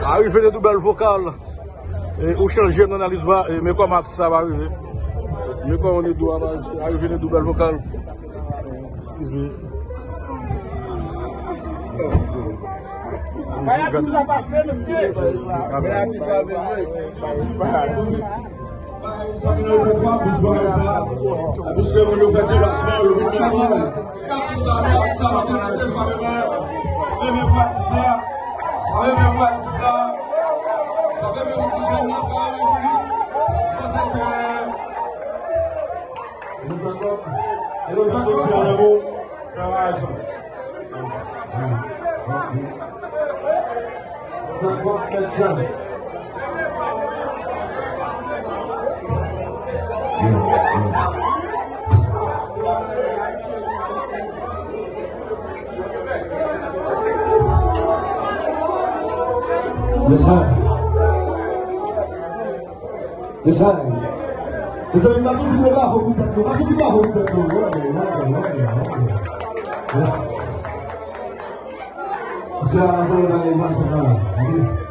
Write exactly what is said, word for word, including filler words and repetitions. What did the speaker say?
Arive de Doubèl Vokal. E, ou chanje nan analiz ba, e, men kòman atis sa va rive. Men kòman Nedou a va rive, Arive Nedou Bèl Vokal. Excuse me. Kay atis la pase, mesye. Kay atis la vini. Piske moun yo fè deplasman, yo vin nan zòn. Atis sa, atis sa, pa konnen se pa menm. Menm atis sa. Menm atis sa. Sa fè menm ti jèn nan pa vini. Paske e nou Jakòb, e nou Jakòb, ti anamo. Travay. Yes, sir. Yes, sir. Mezanmi, n a soti bravo pou tèt nou. N a soti bravo pou tèt nou. Wè, wè, wè, wè. Yes. Misye a, misye a, misye a, misye a.